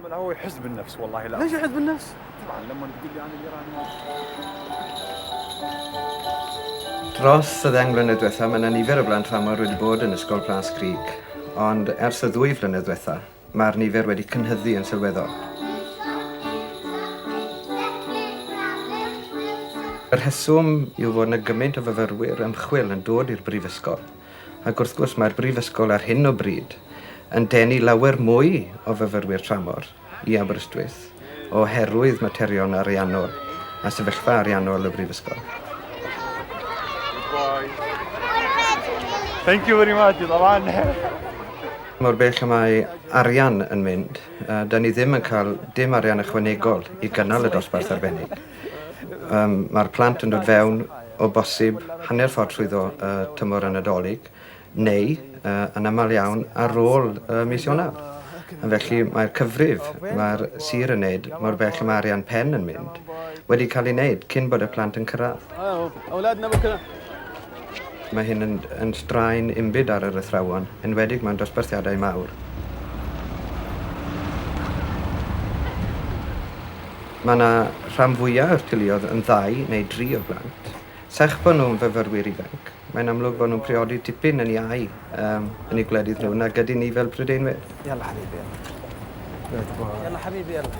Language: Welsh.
هو يحز بالنفس والله. لا ليش يحز بالنفس؟ طبعا لما تقول لي انا الايراني. Dros y 10 mlynedd diwetha, mae yna nifer o blant tramor wedi bod yn Ysgol Plas Crug, ond ers y 2 flynedd diwetha, mae'r nifer wedi cynhyddu yn sylweddol. Y rheswm yw fod yna gymaint o fyfyrwyr ymchwil yn dod i'r brifysgol, ac wrth gwrs mae'r brifysgol ar hyn o bryd yn denu lawer mwy o fyfyrwyr tramor i Aberystwyth oherwydd materion ariannol a sefyllfa ariannol y brifysgol. Goodbye. Thank you very much طبعا. Mor bell y mae arian yn mynd, da ni ddim yn cael dim arian ychwanegol i gynnal y dosbarth arbennig. Mae'r plant yn dod fewn o bosib hanner ffordd trwyddo tymor y Nadolig, neu yn aml iawn ar ôl mis Ionawr. A felly mae'r cyfrif mae'r sir yn neud mor bell y mae arian pen yn mynd wedi cael ei wneud cyn bod y plant yn cyrraedd. أولادنا بكرة. Mae hyn yn straen enbyd ar yr athrawon, enwedig mewn dosbarthiadau mawr. Mae yna rhan fwyaf o'r teuluoedd yn 2 neu 3 o blant. Serch bod nhw'n fyfyrwyr ifanc, mae'n amlwg bod nhw'n priodi tipyn yn iau yn eu gwledydd nhw nag ydyn ni fel Prydeinwyr. يلا حبيبي يلا. يلا حبيبي يلا.